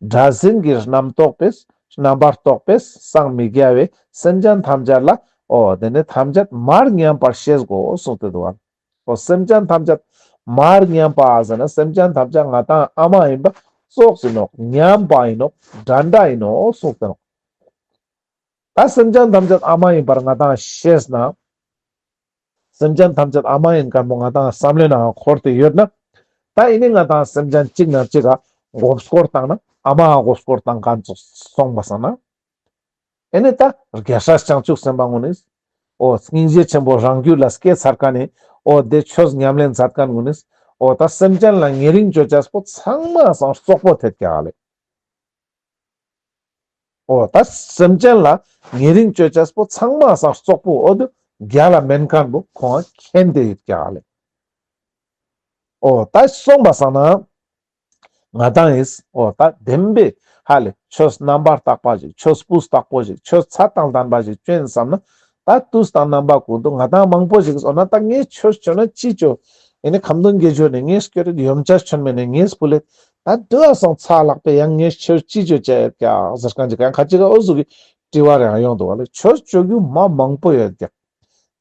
དགྲ་འཛིན་གྱི་རྣམ་རྟོག་པས་རྣམ་པར་རྟོག་པས་སངས་མི་རྒྱ་བས་སེམས་ཅན་ཐམས་ཅད་ལ་འོ་དེ་ནས་ཐམས་ཅད་མར་མཉམ་པར་ཤེས་དགོས་གསུངས་ཏེ་འདུག་པ། འོ་སེམས་ཅན་ཐམས་ཅད་མར་མཉམ་པ་ཟེར་ན་སེམས་ཅན་ཐམས་ཅད་ང་དང་ཨ་མ་ཨིན་པ་ཙོགས་ཨིན་ནོག་མཉམ་པ་ཨིན་ནོག་འདྲ་འདྲ་ཨིན་ནོག་གསུངས་ཏེ་ནོག་ད་སེམས་ཅན་ཐམས་ཅད་ཨ་མ་ཨིན་པར་ང་དང་ཤེས་ན། སེམས་ཅན་ཐམས་ཅད་ཨ་མ་ཨིན་མཁན་པོ་ང་དང་བསམ་བློའི་ནང་འཁོར་ཏེ་ཡོད་ན། ད་ཨེ་ནི་ང་དང་སེམས་ཅན་གཅིག་ན་གཅིག་ག་མགོ་སྐོར་བཏང་ན་ཨ་མ་མགོ་སྐོར་བཏང་མཁན་ཙོགས་སོང་པ་སང་ན། ཨེ་ནི་ད་རྒྱལ་སྲས་བྱང་ཆུབ་སེམས་དཔའ་ངུན་ནིས། འོ་སྙིང་རྗེ་ཆེན་པོ་རང་རྒྱུད་ལ་སྐྱེས་ཚར་མཁན་ནི། འོ་དེ་ཆོས་ཉམས་ལེན་མཛད་མཁན་ངུན་ནིས། འོ་ད་སེམས་ཅན་ལ་ཉེ་རིང་ཅོ་ཅེས་པོ་ཚང་མ་སང་རྩོག་པོ་ཐེབས་ཀྱག་ལེ། འོ་ད་སེམས་ཅན་ལ་ཉེ་རིང་ཅོ་ཅེས་པོ་ཚང་མ་སང་རྩོག་པོ་འོ་དུ་རྒྱལ་ལ་མེན་མཁན་པོ་ཁོང་མཁྱེན་ཏེ་ཡོད་ཀྱག་ལེ། འོ་ད་སོང་པ་སང་ན་ང་དང་ཨིས་འོ་ད་བདེན་པའི་ཧ་ལེ་ཆོས་རྣམ་པར་དག་པ་ཞིག་ཆོས་སྤུས་དག་པོ་ཞིག་ཆོས་ཚད་དང་ལྡན་པ་ཞིག་ཅོ་ཡིན་བསམ་ན། ད་དུས་དང་རྣམ་པ་ཀུན་ཏུ་ང་དང་མང་པོ་ཞིག་འོ་ན་ད་ངས་ཆོས་ཅོ་ན་ཅི་ཅོ། ཨེ་ནི་ཁ་འདོན་དགེ་སྦྱོར་ནི་ངས་སྐྱོར་རེད། ཡོན་ཆབ་མཆོད་མེ་ནི་ངས་ཕུལ་ལེད། ད་དུ་བ་སང་ཚ་ལག་པས་ཡང་ངས་ཆོས་ཅི་ཅོ་ཅེས་ཡོད་ཀྱག་ཟེར་མཁན་ཅིག་ཡང་ཁ་ཅིག་ག་འོ་ཟུག་གི་དྲི་བ་རེ་ཡང་ཡོང་འདུག་པ་ལེ། ཆོས་ཅོ་རྒྱུ་མ་མང་པོ་ཡོད་ཀྱག་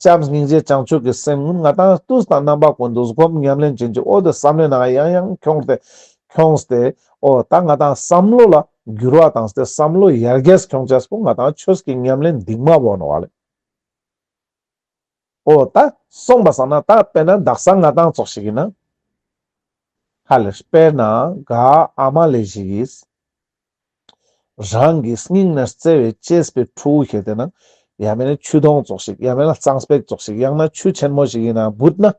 བྱམས་སྙིང་རྗེ་བྱང་ཆུབ་ཀྱི་སེམས་ཀུན་ང་དང་དུས་དང་རྣམ་པ་ཀུན་ཏུ་སྒོམ་ཉམས་ལེན་བྱེད་ཀྱི་འོ་དེ་བསམ་བློའི་ནང་ཡང་ཡང་ཁྱོངས་ཏེ་ཁྱོངས་ཏེ་འོ་ད་ང་དང་བསམ་བློ་ལ་འགྱུར་བ་བཏང་སྟེ་བསམ་བློ་ཡར་རྒྱས་ཁྱོང་ཅེས་པོ་ང་དང་ཆོས་ཀྱི་ཉམས་ལེན་འདིང་མ་བོ་ནོག་པ་ལེ། འོ་ད་སོང་པ་སང་ན་ད་དཔེར་ན་དག་ས་ང་དང་ཙོགས་ཤིག་ཡིན་ན། ཧ་ལེ་དཔེར་ན་ག་ཨ་མ་ལེ་ཞིག་གིས་རང་གི་སྙིང་ནས་བརྩེ་བའི་གཅེས་པའི་ཕྲུ་གུ་ཁྱེར་ཏེ་ན་ཡང་མེན་ན་ཆུ་དོང་ཙོགས་ཤིག་ཡང་མེན་ན་གཙང་སྤེགས་ཙོགས་ཤིག་ཡང་ན་ཆུ་ཆེན་མོ་ཞིག་ཡིན་ན་བུད་ན།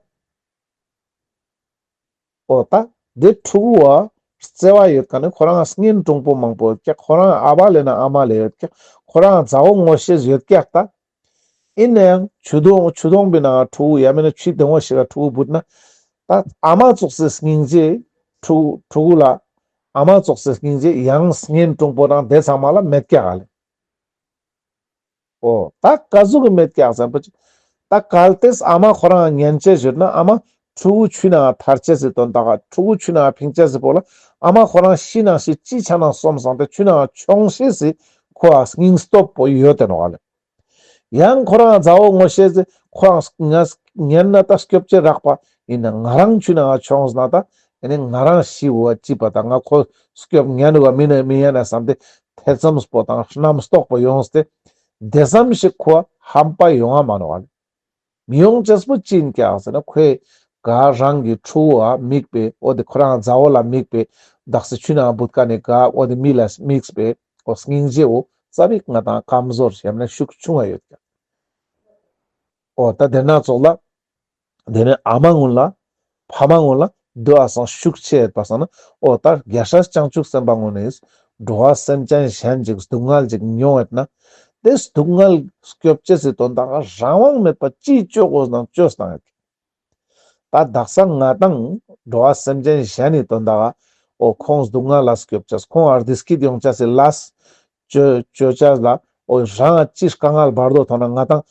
འོ་ད་དེ་ཕྲུ་གུ་བ་ བརྩེ་བ་ཡོད་ཀ་ནི་ཁོ་རང་གཉེན་དྲུང་པོ་མང་པོ་ཡོད་ཀྱག། ཁོ་རང་ཨ་བ་ལེ་ན་ཨ་མ་ལེ་ཡོད་ཀྱག། ཁོ་རང་མཛའ་བོ་ངོ་ཤེས་ཡོད་ཀྱག་ད། ཨིན་ནའང་ཆུ་དོང་ཆུ་དོང་པའི་ནང་ཕྲུ་གུ་ཡ་མེད་ན་ཆུ་དེ་ངོ་ཤེས་ཀ་ཕྲུ་གུ་བུད་ན། ད་ཨ་མ་ཙོགས་སི་སྙིང་རྗེ་ཕྲུ་གུ་ཕྲུ་གུ་ལ་ཨ་མ་ཙོགས་སི་སྙིང་རྗེ་ཡང་གཉེན་དྲུང་པོ་དང་དེ་ཚང་མ་ལ་མེད་ཀྱག་ལེ། ཨོ་ད་ག་ཟུག་གི་མེད་ཀྱག་ཟེར་པོ་ཅིག། ད་གལ་ཏེ་ཨ་མ་ཁོ་རང་ཉན་ཅེས་ཡོད་ན་ཨ་མ་ཕྲུ་གུ་ཆུའི་ནང་ཐར་ཅེས་སི་དོན་དག་ཕྲུ་གུ་ཆུའི་ནང་ཕིང་ཅེས་སི་པོ་ལ་ཨ་མ་ཁོ་རང་ཤི་ནང་ཤི་ཅི་ཆ་ནང་སོམ་སང་སྟེ་ཆུའི་ནང་མཆོང་ཤེས་སི་ཁོ་ཨ་སྙིང་སྟོབས་པོ་ཡོད་དེ་ནོག་ལེ། ཡང་ཁོ་རང་མཛའ་བོ་ངོ་ཤེས་སི་ཁོ་རང་ང་ཉན་ན་ད་སྐྱོབ་ཅེས་རག་པ་ཨིན་ན་ང་རང་ཆུའི་ནང་མཆོངས་ན་ད་ཨེ་ནི་ང་རང་ཤི་བོ་ཅི་པ་ད་ང་ཁོ་སྐྱོབ་ཉན་བ་མིན་ན་མི་ཉན་ན་བསམ་སྟེ་ཐེ་ཚོམ་པོ་དང་རྣམ་རྟོག་པོ་ཡོངས་ཏེ་དེ་ཙམ་ཞིག་ཁོ་ཧམ་པ་ཡོང་ང་མ་ནོག་ལེ། མི་ཡོང་ཅེས་པོ་ཅི་ཨིན་ཀྱག་ཟེར་ན་ཁོས་ག་རང་གི་ཕྲུ་གུ་ཨ་དམིགས་པའི་འོ་དེ་ཁོ་རང་མཛའ་བོ་ལ་དམིགས་པའི་དག་ས་ཆུའི་ནང་བུད་ཀ་ནི་ག་འོ་དེ་མི་ལ་དམིགས་པའི་འོ་སྙིང་རྗེ་བོ་ཙ་པིག་ང་དང་ཀམ་ཟོར་ཡང་ན་ཤུགས་ཆུང་བ་ཡོད་ཀྱག། འོ་ད་དེ་ན་ཙོགས་ལ་དེ་ནས་ཨ་མ་ངུན་ལ་ཕ་མ་ངུན་ལ་དུ་ཨ་སང་ཤུགས་ཆེ་ཡོད་པ་སང་ན་འོ་ད་རྒྱལ་སྲས་བྱང་ཆུབ་སེམས་དཔའ་ངུན་ནི་འགྲོ་བ་སེམས་ཅན་གཞན་ཅིག་སྡུག་བསྔལ་ཅིག་མྱོང་ཡོད་ན་དེ་སྡུག་བསྔལ་སྐྱོབ་ཅེས་སི་དོན་དག་རང་དབང་མེད་པ་ཅི་ཅོ་དགོས་ནང་ཅོས་བཏང་ཡོད། ད་དག་ས་ང་དང་འགྲོ་བ་སེམས་ཅན་གཞན་ནི་དོན་དག་འོ་ཁོང་སྡུག་བསྔལ་ལ་སྐྱོབ་ཅེས་ཁོང་ཨར་དིས་སྐྱིད་ཡོང་ཅེས་སི་ལས་ཅོ་ཅོ་ཅེས་ལ་འོ་རང་ཅི་དཀའ་ངལ་བར་དོ་ཐོང་ན་ང་དང་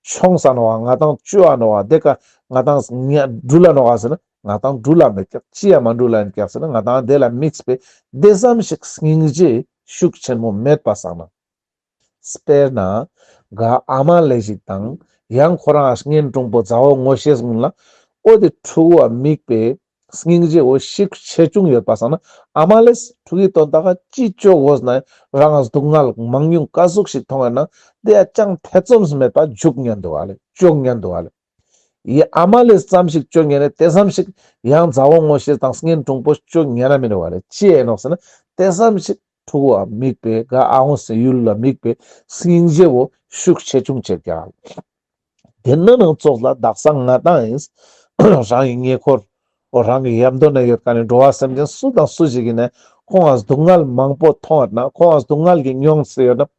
མཆོངས་ས་ནོག་ང་དང་ཅོ་ཨ་ནོག་དེ་ཀ་ང་དང་ཉ་འགྲུལ་ལ་ནོག་ཟེར་ན་ང་དང་འགྲུལ་ལ་མེད་ཀྱག་ཅི་ཡང་མ་འགྲུལ་ལ་ཡིན་ཀྱག་ཟེར་ན་ང་དང་དེ་ལ་དམིགས་པའི་དེ་ཙམ་ཞིག་སྙིང་རྗེ་ཤུགས་ཆེན་མོ་མེད་པ་སང་ན། དཔེར་ན་ག་ཨ་མ་ལེ་ཞིག་དང་ཡང་ཁོ་རང་གཉེན་དྲུང་པོ་མཛའ་བོ་ངོ་ཤེས་ངུན་ལ་འོ་དེ་ཕྲུ་གུ་བ་དམིགས་པའི་སྙིང་རྗེ་བོ་ཤུགས་ཆེ་ཆུང་ཡོད་པ་སང་ན་ཨ་མ་ལེས་ཕྲུ་གུའི་དོན་དག་ཅི་ཅོ་དགོས་ན་རང་སྡུག་བསྔལ་མང་ཉུང་ག་ཟུག་ཞིག་མཐོང་ཡོད་ན་དེ་ཡ་ཅང་ཐེ་ཚོམ་མེད་པ་འཇུག་ཉན་འདུག་ཨ་ལེ་ཅོ་ཉན་འདུག་ཨ་ལེ། ཡི་ཨ་མ་ལེ་ཙམ་ཞིག་ཅོ་ཉན་ནས་དེ་ཙམ་ཞིག་ཡང་མཛའ་བོ་ངོ་ཤེས་དང་གཉེན་དྲུང་པོ་ཅོ་ཉན་ན་མི་འདུག་ཨ་ལེ་ཅི་ཡིན་ནོག་ཟེར་ན་དེ་ཙམ་ཞིག་ཕྲུ་གུ་བ་དམིགས་པའི་ག་ཨ་འོ་སི་ཡུལ་ལ་དམིགས་པའི་སྙིང་རྗེ་བོ་ཤུགས་ཆེ་ཆུང་ཆེ་ཀྱག། དེ་ན་ནང་ཙོགས་ལ་དག་ས་ང་དང་ཡིན། རང་གི་ཉེ་འཁོར། འོ་རང་གི་ཡམ་དོ་ན་ཡོད་ཀ་ནི་འགྲོ་བ་སེམས་ཅན་སུ་དང་སུ་ཞིག་ཡིན་ན་ཁོང་ང་སྡུག་བསྔལ་མང་པོ་མཐོང་ཡོད་ན་ཁོང་ང་སྡུག་བསྔལ་གྱི་མྱོང་སེ་ཡོད་ན།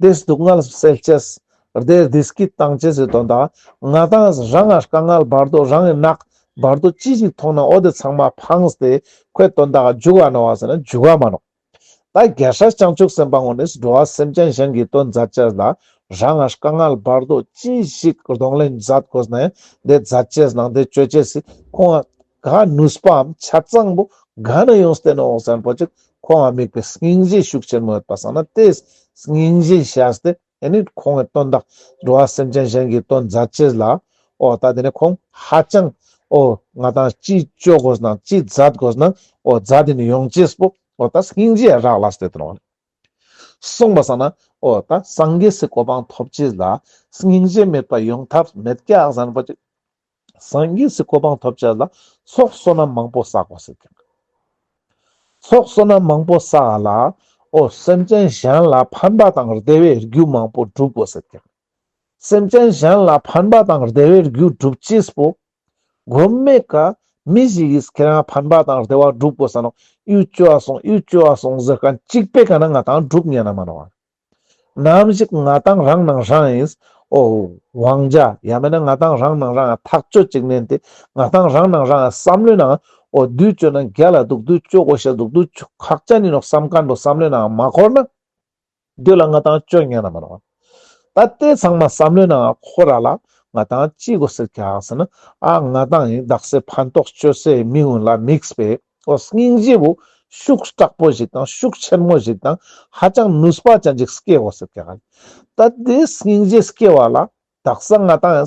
དེ་སྡུག་བསྔལ་སེལ་ཅེས། དེ་བདེ་སྐྱིད་བཏང་ཅེས་སི་དོན་དག་ང་དང་རང་ང་དཀའ་ངལ་བར་དོ་རང་གི་ནག་བར་དོ་ཅི་ཞིག་མཐོང་ན་འོ་དེ་ཚང་མ་ཕངས་ཏེ་ཁོའི་དོན་དག་འཇུག་ག་ནོག་ཟེར་ན་འཇུག་ག་མ་ནོག། ད་རྒྱལ་སྲས་བྱང་ཆུབ་སེམས་དཔའ་ངོ་ནི་འགྲོ་བ་སེམས་ཅན་གཞན་གྱི་དོན་མཛད་ཅེས་ལ་རང་ང་དཀའ་ངལ་བར་དོ་ཅི་ཞིག་གདོང་ལེན་མཛད་དགོས་ན་ཡང་དེ་མཛད་ཅེས་ནང་དེ་ཅོ་ཅེས་སི་ཁོང་ང་ག་ནུས་པའམ་ཆ་ཚང་པོ་ག་ན་ཡོངས་ཏེ་ནོག་ཟེར་པོ་ཅིག་ཁོང་ང་དམིགས་པའི་སྙིང་རྗེ་ཤུགས་ཆེན་མོ་ཡོད་པ་སང་ན་དེ་སྙིང་རྗེ་བཞག་སྟེ་ཨེ་ནི་ཁོང་གི་དོན་དག་འགྲོ་བ་སེམས་ཅན་གཞན་གྱི་དོན་མཛད་ཅེས་ལ་འོ་ད་དེ་ནི་ཁོང་ཧ་ཅང་འོ་ང་དང་ཅི་ཅོ་དགོས་ན་ཅི་མཛད་དགོས་ན་འོ་མཛད་དེ་ནི་ཡོང་ཅེས་པོ་འོ་ད་སྙིང་རྗེ་རག་ལས་ཏེ་དོན་ནོག་ལེ། སོང་པ་སང་ན་འོ་ད་སངས་རྒྱས་སི་གོ་འཕང་ཐོབ་ཅེས་ལ་སྙིང་རྗེ་མེད་པ་ཡོང་ཐབས་མེད་ཀྱག་ཟེར་པོ་ཅིག། སངས་རྒྱས་སི་གོ་འཕང་ཐོབ་ཅེས་ལ་ཚོགས་བསོད་ནམས་མང་པོ་བསགས་དགོས་ཟེར་ཀྱག། ཚོགས་བསོད་ནམས་མང་པོ་བསགས་ལ་འོ་སེམས་ཅན་གཞན་ལ་ཕན་པ་དང་བདེ་བའི་རྒྱུ་མང་པོ་སྒྲུབ་དགོས་ཟེར་ཀྱག། སེམས་ཅན་གཞན་ལ་ཕན་པ་དང་བདེ་བའི་རྒྱུ་སྒྲུབ་ཅེས་པོ། གོ་མེ་ཀ་མི་ཞིག་གིས་ཁྱེད་རང་ཕན་པ་དང་བདེ་བ་སྒྲུབ་དགོས་ས་ནོག། ཡུལ་ཅོ་བ་སོང་ཡུལ་ཅོ་བ་སོང་ཟེར་མཁན་གཅིག་པའི་ཀ་ན་ང་དང་སྒྲུབ་ཉན་ན་མ་ནོག། ནམ་ཞིག་ང་དང་རང་ནང་རང་ཡིན། འོ་དབང་ཆ་ཡང་མེད་ན་ང་དང་རང་ནང་རང་ཐག་གཅོད་ཅིག་ནན་ཏེ་ང་དང་རང་ནང་རང་བསམ་བློའི་ནང་འོ་དུས་ཅོ་ན་རྒྱལ་ལ་འདུག་དུས་ཅོ་དགོས་ཤ་འདུག་དུས་ཅོ་ཁག་ཅན་ཡིན་ནོག་བསམ་མཁན་པོ་བསམ་བློའི་ནང་མ་འཁོར་ན། དེ་ལ་ང་དང་ཅོ་ཉན་ན་མ་ནོག། ད་དེ་ཚང་མ་བསམ་བློའི་ནང་འཁོར་ར་ལ་ང་དང་ཅི་དགོས་ཟེར་ཀྱག་ཟེར་ན་ཨ་ང་དང་ཡིན་དག་སེ་ཕན་ཐོགས་ཅོ་སེ་མི་ངུན་ལ་དམིགས་པའི་འོ་སྙིང་རྗེ་བོ་ཤུགས་དྲག་པོ་ཞིག་དང་ཤུགས་ཆེན་མོ་ཞིག་དང་ཧ་ཅང་ནུས་པ་ཅན་ཞིག་སྐྱེ་དགོས་ཟེར་ཀྱག། ད་དེ་སྙིང་རྗེ་སྐྱེ་བ་ལ་དག་ས་ང་དང་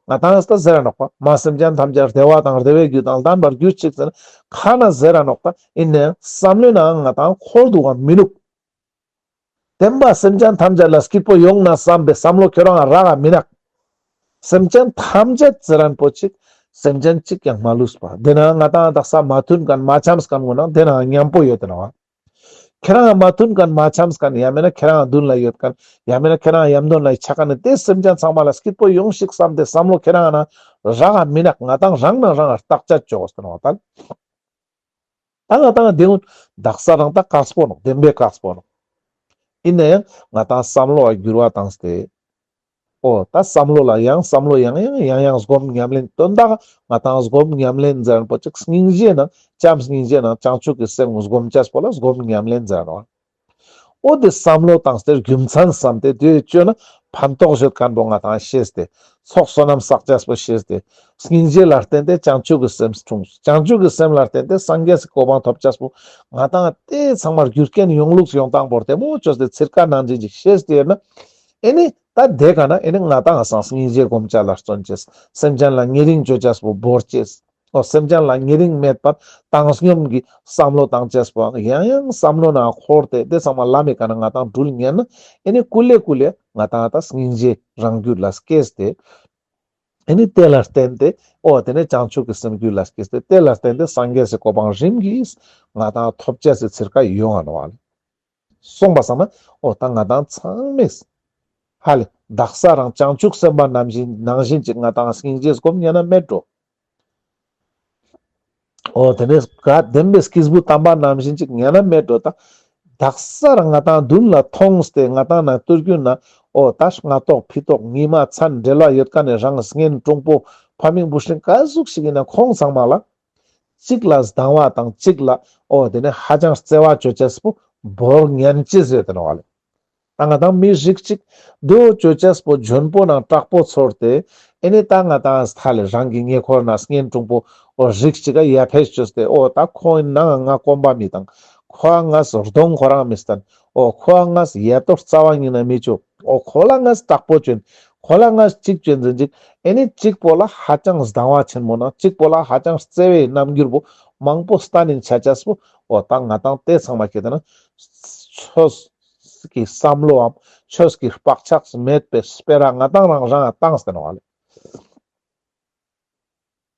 ང་དང་ད་ཟེར་ར་ནོག་པ་མ་སེམས་ཅན་ཐམས་ཅད་བདེ་བ་དང་བདེ་བའི་རྒྱུ་དང་ལྡན་པར་གྱུར་ཅིག་ཟེར་ན་ཁ་ན་ཟེར་ར་ནོག་པ་ཡིན་ནའང་བསམ་བློའི་ནང་ང་དང་འཁོར་འདུག་ག་མི་ནུག། བདེན་པ་སེམས་ཅན་ཐམས་ཅད་ལ་སྐྱིད་པོ་ཡོང་ན་བསམ་པའི་བསམ་བློ་ཁྱོད་རང་རག་ག་མི་ནུག། སེམས་ཅན་ཐམས་ཅད་ཟེར་མཁན་པོ་ཅིག་སེམས་ཅན་གཅིག་ཀྱང་མ་ལུས་པ་དེ་ན་ང་དང་དག་ས་མ་མཐུན་མཁན་མ་འཆམས་མཁན་ངོ་ན་དེ་ན་མཉམ་པོ་ཡོད་དེ་ནོག། ཁྱེད་རང་མ་མཐུན་མཁན་མ་འཆམས་མཁན་ཡང་མེད་ན་ཁྱེད་རང་མདུན་ལ་ཡོད་མཁན་ཡང་མེད་ན་ཁྱེད་རང་ཡམ་དོན་ལ་ཆ་མཁན་ནི་དེ་སེམས་ཅན་ཚང་མ་ལ་སྐྱིད་པོ་ཡོང་ཞིག་བསམ་སྟེ་བསམ་བློ་ཁྱེད་རང་ན་རག་ག་མི་ནུག། ང་དང་རང་ན་རང་བརྟག་དཔྱད་ཅོ་དགོས་ཟེར་ནོག་ད། ད་ང་ཏང་དེ་ཀུན་དག་ས་རང་ད་དཀགས་པོ་ནོག། བདེན་པའི་དཀགས་པོ་ནོག། ཡིན་ན་ཡང་ང་ཏང་བསམ་བློ་བ་འགྱུར་བ་བཏང་སྟེ། འོ་ད་བསམ་བློ་ལ་ཡང་བསམ་བློ་ཡང་ཡང་ཡང་ཡང་སྒོམ་ཉམས་ལེན། དོན་དག་ང་ཏང་སྒོམ་ཉམས་ལེན་ཟེར་ན་པོ་ཅིག་སྙིང་རྗེ་ནང་བྱམས་སྙིང་རྗེ་ནང་བྱང་ཆུབ་ཀྱི་སེམས་སྒོམ་ཅེས་པོ་ལ་སྒོམ་ཉམས་ལེན་ཟེར་ནོག། འོ་དེ་བསམ་བློ་བཏང་སྟེ་རྒྱུ་མཚན་བསམ་སྟེ་དེ་བཅོས་ན་ཕན་ཐོགས་ཡོད་མཁན་པོ་ང་ཏང་ཤེས་ཏེ། ཚོགས་བསོད་ནམས་བསགས་ཅེས་པོ་ཤེས་ཏེ། སྙིང་རྗེ་ལ་བརྟེན་ཏེ་བྱང་ཆུབ་ཀྱི་སེམས་འཁྲུངས། བྱང་ཆུབ་ཀྱི་སེམས་ལ་བརྟེན་ཏེ་སངས་རྒྱས་སི་གོ་འཕང་ཐོབ་ཅེས་པོ་ང་ཏང་དེ་ཚང་མ་རྒྱུ་རྐྱེན་ཡོང་ལུགས་ཡོང་སྟངས་པོ་ར་དེ་མོ་བཅོས་ཏེ་ཚིར་ཀ་ནང་བཞིན་ཅིག་ཤེས་ཏེ་ཡོད་ན། ཨེ་ནི་ད་དེ་ཀ་ན་ཨེ་ནི་ང་ཏང་སང་སྙིང་རྗེ་སྒོམ་ཅེས་ལ་བརྩོན་ཅེས། སེམས་ཅན་ལ་ཉེ་རིང་བཅོ་ཅེས་པོ་བོར་ཅེས། འོ་སེམས་ཅན་ལ་ཉེ་རིང་མེད་པར་བཏང་སྙོམས་ཀྱི་བསམ་བློ་བཏང་ཅེས་པོ་ཡང་ཡང་བསམ་བློ་ནང་འཁོར་ཏེ་དེ་ཚང་མ་ལམ་མི་ཀ་ན་ང་ཏང་འགྲུལ་ཉན་ན། ཨེ་ནི་ཀུ་ལེ་ཀུ་ལེ་ང་ཏང་ད་སྙིང་རྗེ་རང་རྒྱུད་ལ་སྐྱེས་ཏེ། ཨེ་ནི་དེ་ལ་བརྟེན་ཏེ། འོ་དེ་ནས་བྱང་ཆུབ་ཀྱི་སེམས་རྒྱུད་ལ་སྐྱེས་ཏེ་དེ་ལ་བརྟེན་ཏེ་སངས་རྒྱས་སི་གོ་འཕང་རིམ་གྱིས་ང་ཏང་ཐོབ་ཅེས་སི་ཚིར་ཀ་ཡོང་ང་ནོག་ལེ། སོང་པ་སང་ན་འོ་ད་ང་ཏང་ཚང་མས་ཧ་ལེ་དག་ས་རང་བྱང་ཆུབ་སེམས་དཔའ་ནང་བཞིན་ནང་བཞིན་ཅིག་ང་ཏང་སྙིང་རྗེ་སྒོམ་ཉན་ན་མེད་འགྲོ། འོ་དེ་ནས་ག་བདེན་པའི་སྐྱེས་བུ་དམ་པ་ནང་བཞིན་ཅིག་ཉན་ན་མེད་འགྲོ་ད། དག་ས་རང་ང་ཏང་མདུན་ལ་མཐོང་སྟེ་ང་ཏང་ན་ཏུར་རྒྱུ་ན་འོ་ད་སྔ་ཐོག་ཕི་ཐོག་ཉི་མ་མཚན་འབྲེལ་བ་ཡོད་མཁན་ནི་རང་གཉེན་དྲུང་པོ་ཕ་མིང་བུ་སྲིང་ག་ཟུག་ཞིག་ཡིན་ན་ཁོང་ཚང་མ་ལ། གཅིག་ལ་སྡང་བ་དང་གཅིག་ལ་འོ་དེ་ནས་ཧ་ཅང་བརྩེ་བ་བཅོ་ཅེས་པོ་བོར་ཉན་ཅེས་ཡོད་དེ་ནོག་ལེ། ད་ང་ཏང་མི་རིགས་གཅིག་དེ་བོ་བཅོ་ཅེས་པོ་འཇོན་པོ་ནང་དྲག་པོ་ཚོར་ཏེ། ཨེ་ནི་ད་ང་ཏང་ཧ་ལེ་རང་གི་ཉེ་འཁོར་ན་གཉེན་དྲུང་པོ་འོ་རིགས་གཅིག་ག་ཡ་ཕེ་བཅོས་ཏེ། འོ་ད་ཁོ་ཡིན་ན་ང་གོམ་པ་མི་བཏང་། ཁོ་ང་གདོང་ཁོ་རང་མི་སྟན། འོ་ཁོ་ང་ཡ་ཏོ་རྩ་བ་ཉིད་ནས་མི་བཅོ། འོ་ཁོ་ལ་ང་དྲག་པོ་བཅོན། ཁོ་ལ་ང་གཅིག་བཅོན་ཟིན་ཅིག་ཨེ་ནི་གཅིག་པོ་ལ་ཧ་ཅང་སྡང་བ་ཆེན་མོ་ནང་གཅིག་པོ་ལ་ཧ་ཅང་བརྩེ་བའི་རྣམ་འགྱུར་པོ་མང་པོ་སྟན་ནིན་ཆ་ཅེས་པོ། འོ་ད་ང་ཏང་དེ་ཚང་མ་ཁྱེད་ན་ཆོས་ཀྱི་བསམ་བློའམ་ཆོས་ཀྱི་བག་ཆགས་མེད་པའི་སྤེ་ར་ང་ཏང་རང་རང་བཏང་སྟེ་ནོག་ལེ།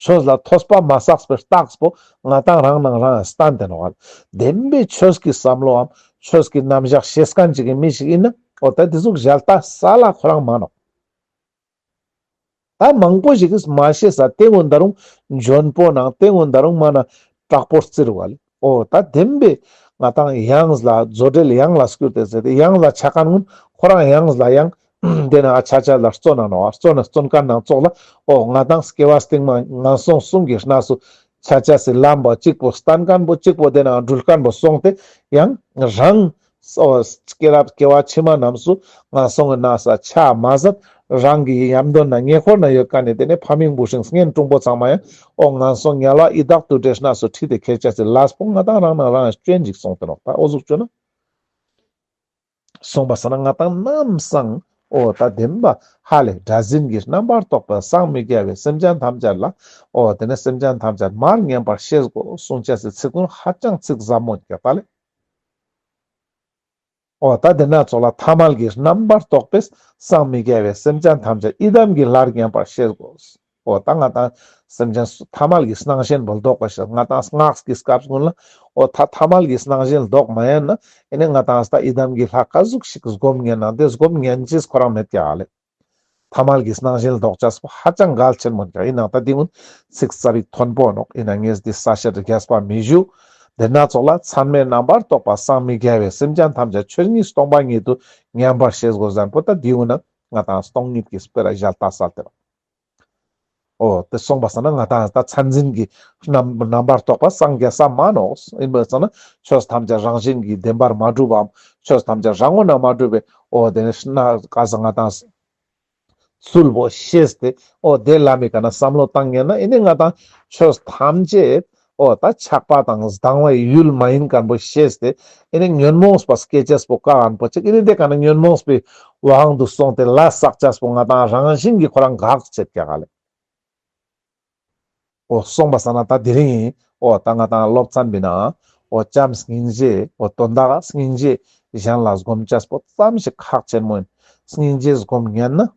ཆོས་ལ་ཐོས་པ་མ་བསགས་པའི་རྟགས་པོ་ང་ཏང་རང་ནང་རང་སྟན་ཏེ་ནོག་ལེ། བདེན་པའི་ཆོས་ཀྱི་བསམ་བློའམ་ཆོས་ཀྱི་རྣམ་གཞག་ཤེས་མཁན་ཅིག་གི་མི་ཞིག་ཡིན་ན་འོ་ད་དེ་ཟུག་ཞལ་ལྟ་ས་ལ་ཁོ་རང་མ་ནོག་ད་མང་པོ་ཞིག་གིས་མ་ཤེས་ས་དེ་ཀུན་ད་རུང་འཇོན་པོ་ནང་དེ་ཀུན་ད་རུང་མ་ན་དྲག་པོ་བརྩི་རུ་བ་ལེ། འོ་ད་བདེན་པའི་ང་ཏང་ཡང་ལ་མཛོད་འགྲེལ་ཡང་ལ་སྐྱུར་ཏེ་ཟེར་ཏེ་ཡང་ལ་ཆ་མཁན་ཀུན་ཁོ་རང་ཡང་ལ་ཡང་དེ་ན་ཆ་ཆ་ལ་བརྩོན་ན་ནོག་བརྩོན་ན་བརྩོན་མཁན་ནང་ཙོགས་ལ། འོ་ང་ཏང་སྐྱེ་བ་སྟིང་མ་ངན་སོང་གསུམ་གྱི་གནས་སུ་ཆ་ཆ་སི་ལམ་པ་གཅིག་པོ་སྟན་མཁན་པོ་གཅིག་པོ་དེ་ན་འགྲུལ་མཁན་པོ་སོང་སྟེ་ཡང་རང་སོ་སྐྱེ་རབས་སྐྱེ་བ་ཕྱི་མ་རྣམས་སུ་ངན་སོང་གི་གནས་ས་ཆ་མ་ཟད་རང་གི་ཡམ་དོན་ན་ཉེ་འཁོར་ན་ཡོད་མཁན་ནི་དེ་ནས་ཕ་མིང་བུ་སྲིང་གཉེན་དྲུང་པོ་ཚང་མ་ཡང་འོ་ངན་སོང་དམྱལ་བ་ཡི་དྭགས་དུད་འགྲོའི་གནས་སུ་ཁྲིད་དེ་ཁྱེར་ཅེས་སི་ལས་པོ་ང་ཏང་རང་ནང་རང་སྐྱོན་ཅིག་སོང་སྟེ་ནོག་ད་འོ་ཟུག་བཅོས་ན། སོང་པ་སང་ན་ང་ཏང་ནམ་སང་འོ་ད་བདེན་པ་ཧ་ལེ་དགྲ་འཛིན་གྱི་རྣམ་པར་རྟོག་པ་སངས་མི་རྒྱ་བས་སེམས་ཅན་ཐམས་ཅད་ལ་འོ་དེ་ནས་སེམས་ཅན་ཐམས་ཅད་མར་ཉམས་པར་ཤེས་དགོས་གསུང་ཅེས་སི་ཚིག་ཀུན་ཧ་ཅང་ཚིག་ཟབ་མོ་རྒྱག་པ་ལེ། འོ་ད་དེ་ན་ཙོགས་ལ་ཐ་མལ་གྱི་རྣམ་པར་རྟོག་པས་སངས་མི་རྒྱ་བས་སེམས་ཅན་ཐམས་ཅད་ཡི་དམ་གྱི་ལྷར་ཉམས་པར་ཤེས་དགོས། འོ་ད་ང་ཏང་སེམས་ཅན་ཐ་མལ་གྱི་སྣང་ཞེན་པོ་ལྡོག་པ་ཞིག་ང་ཏང་སྔགས་ཀྱི་སྐབས་ཀུན་ལ་འོ་ད་ཐ་མལ་གྱི་སྣང་ཞེན་ལྡོག་མ་ཡིན་ན་ཨེ་ནི་ང་ཏང་ད་ཡི་དམ་གྱི་ལྷ་ག་ཟུག་ཞིག་སྒོམ་ཉན་ན་དེ་སྒོམ་ཉན་ཅེས་ཁོ་རང་མེད་ཀྱག་ལེ། ཐ་མལ་གྱི་སྣང་ཞེན་ལྡོག་ཅེས་པོ་ཧ་ཅང་གལ་ཆེན་མོ་ཡིན་ཀྱག་ཡིན་ནའང་ད་འདི་ཀུན་ཚིག་ཙ་པིག་མཐོན་པོ་ནོག་ཡིན་ན་ངས་འདི་ས་བཤད་རྒྱས་པ་མི་ཞུ། དེ་ན་ཙོགས་ལ་མཚན་མའི་རྣམ་པར་རྟོག་པ་སངས་མི་རྒྱ་བས་སེམས་ཅན་ཐམས་ཅད་ཆོས་ཉིད་སྟོང་པ་ཉིད་དུ་ཉམས་པར་ཤེས་དགོས་ཟེར་མཁན་པོ་ད་འདི་ཀུན་ན་ང་ཏང་སྟོང་ཉིད་ཀྱི་སྤེ་ར་ཞལ་ལྟ་ས་ལྟེ་བ། འོ་དེ་སོང་པ་སང་ན་ང་ཏང་ད་མཚན་འཛིན་གྱི་རྣམ་རྣམ་པར་རྟོག་པ་སངས་རྒྱ་ས་མ་ནོག་ཡིན་པ་སང་ན་ཆོས་ཐམས་ཅད་རང་བཞིན་གྱིས་བདེན་པར་མ་གྲུབ་བམ་ཆོས་ཐམས་ཅད་རང་ངོས་ན་མ་གྲུབ་པའི་འོ་དེ་ནས་ན་ག་ས་ང་ཏང་ཚུལ་པོ་ཤེས་ཏེ་འོ་དེ་ལམ་མི་ཀ་ན་བསམ་བློ་བཏང་ཉན་ན་ཨེ་ནི་ང་ཏང་ཆོས་ཐམས་ཅད་འོ་ད་ཆགས་པ་དང་སྡང་བའི་ཡུལ་མ་ཡིན་མཁན་པོ་ཤེས་ཏེ་ཨེ་ནི་ཉོན་མོངས་པ་སྐྱེ་ཅེས་པོ་ཀ་ཨན་པོ་ཅིག་ཨེ་ནི་དེ་ཀ་ན་ཉོན་མོངས་པའི་དབང་དུ་སོང་སྟེ་ལས་བསགས་ཅེས་པོ་ང་ཏང་རང་བཞིན་གྱིས་ཁོ་རང་འགག་ཆེད་ཀྱག་ལེ། འོ་སོང་པ་སང་ན་ད་དེ་རིང་འོ་ད་ང་ཏང་སློབ་ཚན་པའི་ནང་འོ་བྱམས་སྙིང་རྗེ་འོ་དོན་དག་སྙིང་རྗེ་གཞན་ལ་སྒོམ་ཅེས་པོ་ཙམ་ཞིག་ཁག་ཆེན་མོ་ཡིན། སྙིང་རྗེ་སྒོམ་ཉན་ན་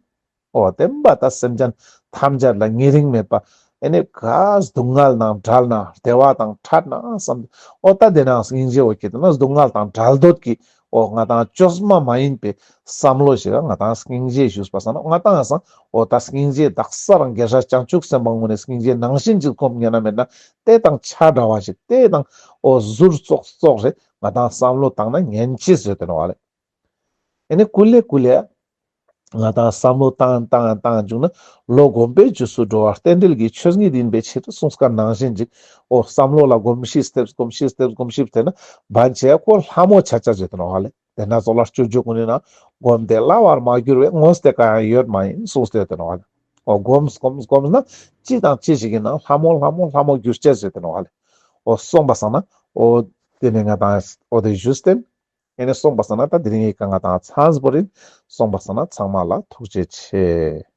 འོ་བདེན་པ་ད་སེམས་ཅན་ཐམས་ཅད་ལ་ཉེ་རིང་མེད་པ་ཨེ་ནི་ག་སྡུག་བསྔལ་ནང་བྲལ་ན་བདེ་བ་དང་འཕྲད་ན་བསམ་འོ་ད་དེ་ནང་སྙིང་རྗེ་འོ་ཁྱེད་ན་སྡུག་བསྔལ་དང་བྲལ་འདོད་ཀྱི་ འོ་ང་དང་བཅོས་མ་མ་ཡིན་པའི་བསམ་བློ་ཞིག་ང་དང་སྙིང་རྗེ་ཞུས་པ་སང་ན་ང་དང་སང་འོ་ད་སྙིང་རྗེ་དག་ས་རང་རྒྱལ་སྲས་བྱང་ཆུབ་སེམས་དཔའ་ངུ་ནས་སྙིང་རྗེ་ནང་བཞིན་ཅིག་སྒོམ་ཉན་ན་མེད་ན་དེ་དང་ཆ་འདྲ་བ་ཞིག་དེ་དང་འོ་ཟུར་ཙོགས་ཙོགས་རེ་ང་དང་བསམ་བློ་བཏང་ན་ཉན་ཅེས་ཟེར་དེ་ནོག་ལེ། ཨེ་ནི་ཀུ་ལེ་ཀུ་ལེ་ང་དང་བསམ་བློ་བཏང་བཏང་བཏང་བྱུང་ན་བློ་སྒོམ་པའི་རྗེས་སུ་འགྲོ་བ་རྟེན་འབྲེལ་གྱི་ཆོས་ཉིད་ཡིན་པའི་ཕྱིར་གསུངས་ཀ་ནང་བཞིན་ཅིག་འོ་བསམ་བློ་ལ་སྒོམ་ཤེས་ཏེ་སྒོམ་ཤེས་ཏེ་སྒོམ་ཤེས་ཏེ་ན་བན་ཆེ་ཁོ་ལྷ་མོ་ཆ་ཆ་ཟེར་དེ་ནོག་ལེ། དེ་ན་ཙོགས་ལ་སྤྱོད་འཇུག་ཀུན་ནི་ན་སྒོམ་དེ་སླ་བར་མ་གྱུར་བས་དངོས་དེ་གང་ཡང་ཡོད་མ་ཡིན་གསུངས་ཏེ་ཡོད་དེ་ནོག་ལེ། འོ་སྒོམ་སྒོམ་སྒོམ་ན་ཅི་དང་ཅི་ཞིག་ཡིན་ན་ལྷ་མོ་ལྷ་མོ་ལྷ་མོ་གྱུར་ཅེས་ཟེར་དེ་ནོག་ལེ། འོ་སོང་པ་སང་ན་འོ་དེ་ནི་ང་དང་འོ་དེ་ཞུས་ཏེ་ཨེ་ནི་སོང་པ་སང་ན་ད་དེ་རིང་ངི་ཀ་ང་དང་ཚང་བོ་རིན། སོང་པ་སང་ན་ཚང་མ་ལ་ཐུགས་རྗེ་ཆེ།